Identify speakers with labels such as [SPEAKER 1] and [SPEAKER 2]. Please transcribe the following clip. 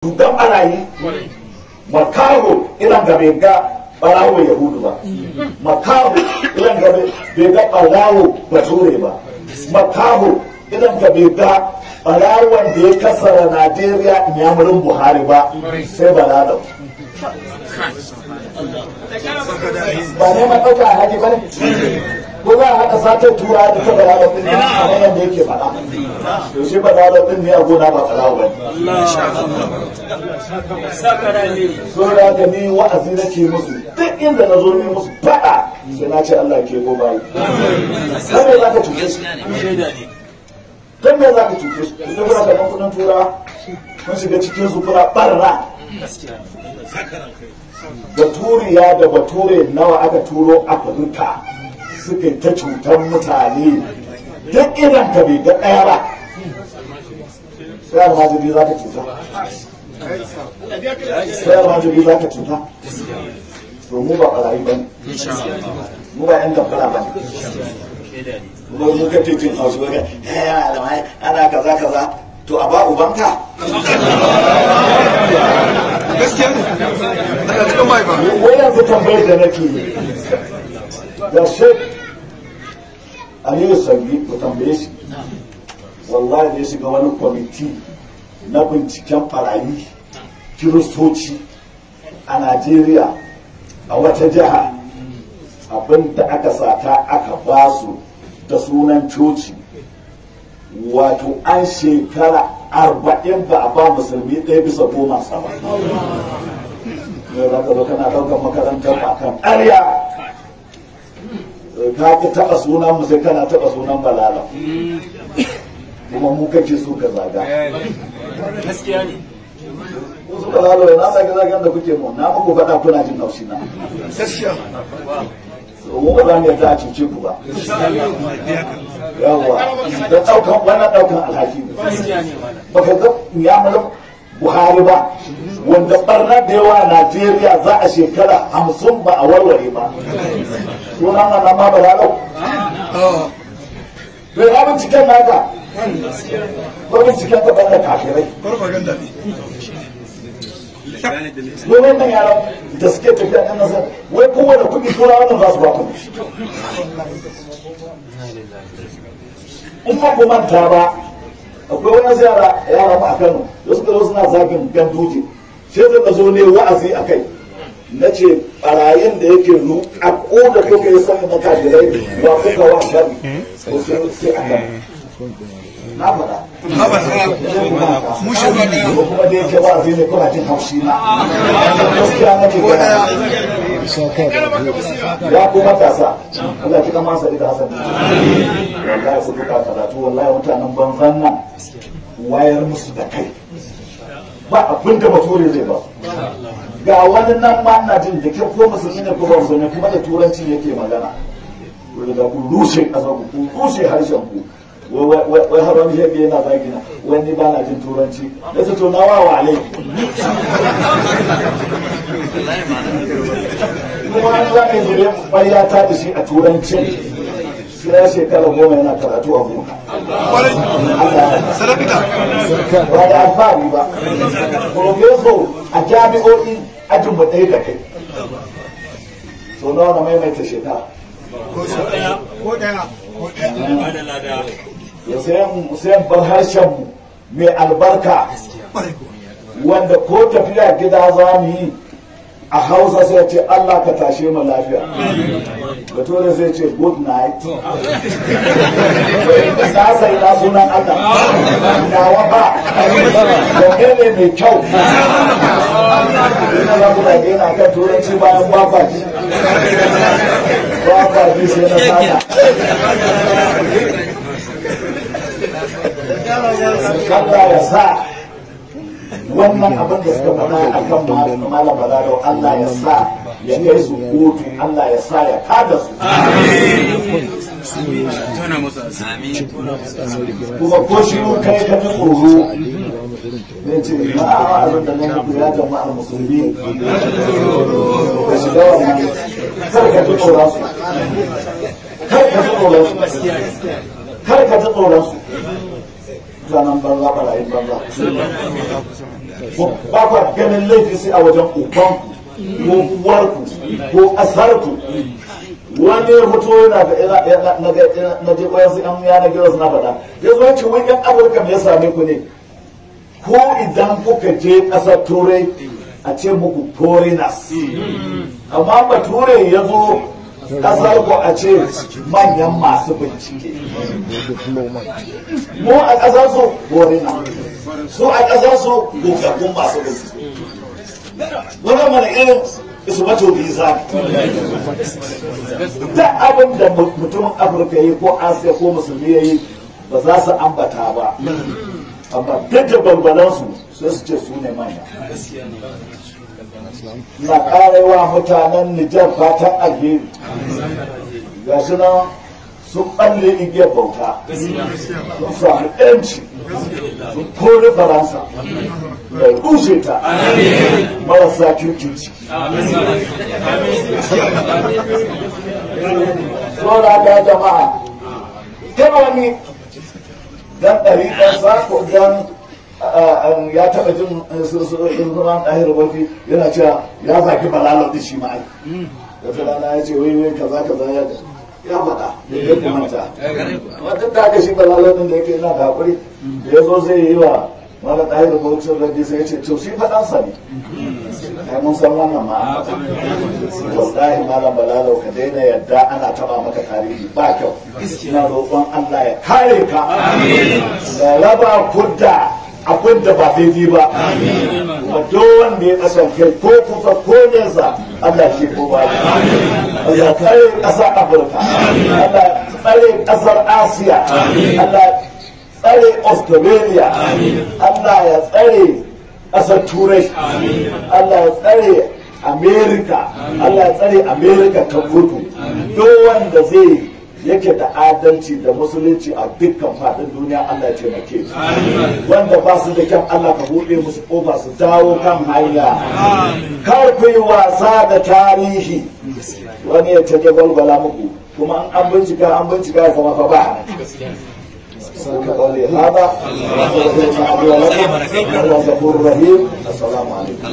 [SPEAKER 1] Dugan barayi makaho ilan ga bai ga barawo yahudu ba, makaho ilan ga bai ga barawo bature ba, makaho ilan ga bai ga barawon da ya kasara Najeriya inyamurin Buhari ba, sai Balalau. Ba neman ɗauka a haji ba ne? Ko za a haɗa satar tura da ta Balalau ɗin ne kamar yadda yake faɗa? To shi Balalau ɗin ne a gona ba ɓarawo ba ne. So da haka ni wa'azi nake musu, duk inda na zo ne musu faɗa sai na ce Allah ke go bayi. Dan me za ka cuce su? Dan me za ka cuce su? Kun kuna karɓar kuɗin tura, kun shiga cikin su kuna ɓarna. Baturiya da bature nawa aka turo Afirka suka yi ta cutar mutane, duk idan ka bai ga ɗaya ba. Sai almajiri za ka cuta, sai almajiri za ka cuta. To mu ba ɓarayi ba ne, mu ba 'yan gafara ba ne. Mu kake jin haushi wani ana kaza kaza, to a ba ubanka.
[SPEAKER 2] Gaskiya ne. Allah cikin mai ba.
[SPEAKER 1] Wai yanzu tambayar da nake yi da Sheikh Aliyu Sangi, ku tambaye shi. Wallahi da ya shiga wani kwamiti na binciken barayi kiristoci a Najeriya a wata jiha, abin da aka sata aka ba su da sunan coci, wato an shekara 40 ba a ba musulmi 1 bisa 10 sa ba. Ne za ka zo kana ɗaukar makarantar ba kan ƙarya, ka ki taɓa sunan mu sai kana taɓa sunan Balala, kuma mu kake so ka zaga.
[SPEAKER 3] Gaskiya ne.
[SPEAKER 1] Wasu Balala na zage zagen da kuke mu na muku faɗa kuna jin haushi na.
[SPEAKER 2] Gaskiya.
[SPEAKER 1] Mu ba za mu yarda a cuce ku ba. Yawwa, da ɗaukan wannan ɗaukan alhaki ne.
[SPEAKER 3] Gaskiya ne malam.
[SPEAKER 1] Baka ga yamurin Buhari ba, wanda barna da yawa Najeriya za a shekara 50 ba a warware ba. Sunan wannan ma Balalau? Bai ga binciken naka, ko binciken ka banda kafirai.
[SPEAKER 2] Propaganda ne.
[SPEAKER 1] Wai wannan yaran da suke tafiya ɗan nasa, wai kowane kuɗi tura wannan za su ba ku? In ba ku manta ba, akwai wani yara yara mu a Kano da suka zo suna zagin Ganduje, sai da zo ne wa'azi a kai, na ce barayin da yake a ko da kuka yi sani na kafirai wa kuka wa shari ko sai a Kano na faɗa.
[SPEAKER 2] Mu shaidu ne.
[SPEAKER 1] Ko kuma da yake wa'azi ne kuna jin haushi na, gaskiya nake gaya. Ya ku matasa, Allah kika masa ida Hasan, wallahi ku duka karatu. Wallahi mutanen banzan nan wayar musu da kai, ba abin da bature zai ba. Ga wani nan ma ina jin da kyau, ko musulmi ne ko ba musulmi, kuma da turanci yake magana. Ku riga ku rushe ƙasar ku, ku rushe harshen ku. Wai har wani shege yana zagina wani ba na jin turanci. Na ce to na wa wale kuma an za ka zure ƙwarya ta da shi a turancin, sai ya shekara 10 yana karatu a gona.
[SPEAKER 2] Kwarai. Sadakita.
[SPEAKER 1] Ba da alfahari ba, professor a jami'o'i ajin mu ɗaya da kai, so nawa na maimaita shekara?
[SPEAKER 2] Ko ɗaya. Ko ɗaya. Ko ɗaya.
[SPEAKER 1] Ya sayan bar harshen mu mai albarka.
[SPEAKER 2] Kwarai kuwa.
[SPEAKER 1] Wanda ko tafiya gida za mu yi a Hausa sai ce Allah ka tashe mu lafiya, bature sai ce good night. Na sai na sunan Allah nawa ba wanne ne mai kyau? Ina za ku dage na kan turanci bayan ba kwaji, ba kwaji sai na sata. Allah ya sa wannan abin da suka faɗa a kan Malam Balalo, Allah ya sa ya kai su kotu, Allah ya sa ya kada su. Kuma ko shi kai ka ji tsoro zai ce ma abin da nan muku ya jama'ar musulmi, ka shiga wannan, kar ka ji tsoron su, kar ka ji tsoron su, kar ka ji tsoron su. Mutanen banza, barayin banza. Ba ku ganin laifi sai a wajen ubanku ko uwarku ko ƙasarku. Wani ya fito yana na je kwayan su yan yanar gizo suna faɗa, ya zo ce wai yan Afirka me ya same ku ne? Ko idan kuka je ƙasar Turai a ce muku foreigners, amma bature ya zo ƙasar ku a ce manyan masu bincike. Mu a ƙasar su foreigner, su a ƙasar su gogaggun masu bincike. Wannan mana irin ismato biza ne. Duk abin da mutumin Afirka yi ko Asiya ko musulmi ya yi ba za su ambata ba, amma duk da balbalansu sai su ce su ne manya. Na karewa mutanen Nijar fatan alheri, ga shi nan sun balle igiyar bauta, sun samu yanci, sun kori Faransa da rushe ta marasa kirkin ciki. Saboda haka jama'a, kan wani dan ɗari ɗansa ko dan ya taɓa jin zaman ɗahir Bauchi yana cewa ya zaki Balalau ɗin shi ma ai. Wata rana ya ce wai wai kaza kaza ya faɗa da ya kumanta. Amma duk da haka shi Balalau ɗin da yake yana da haƙuri, da ya zo zai yi wa Malam Ɗahir Bauchi raddi sai ya ce to shi faɗansa ne. Ai mun san wannan ma. Wallahi Malam Balalau ka daina yadda ana taɓa maka tarihi ba kyau. Ina roƙon Allah ya kare ka. Ya raba ku da abin da ba daidai ba. Kuma duk wanda ya kasance ko kusa ko nesa Allah shi ko ba. Allah tsare ƙasar Afirka. Allah tsare ƙasar Asiya. Allah tsare Australia. Allah ya tsare ƙasar Turai. Allah ya tsare America. Allah ya tsare America ta kudu. Duk wanda zai yake da adalci da musulunci a dukkan faɗin duniya Allah ya taimake su. Wanda ba su da kyan Allah ka buɗe musu ƙofa su dawo kan hanya. Kar ku yi wasa da tarihi. Wani ya take gwalgwala muku kuma an bincika an bincika ya zama fa ba. قولي هذا، السلام عليكم.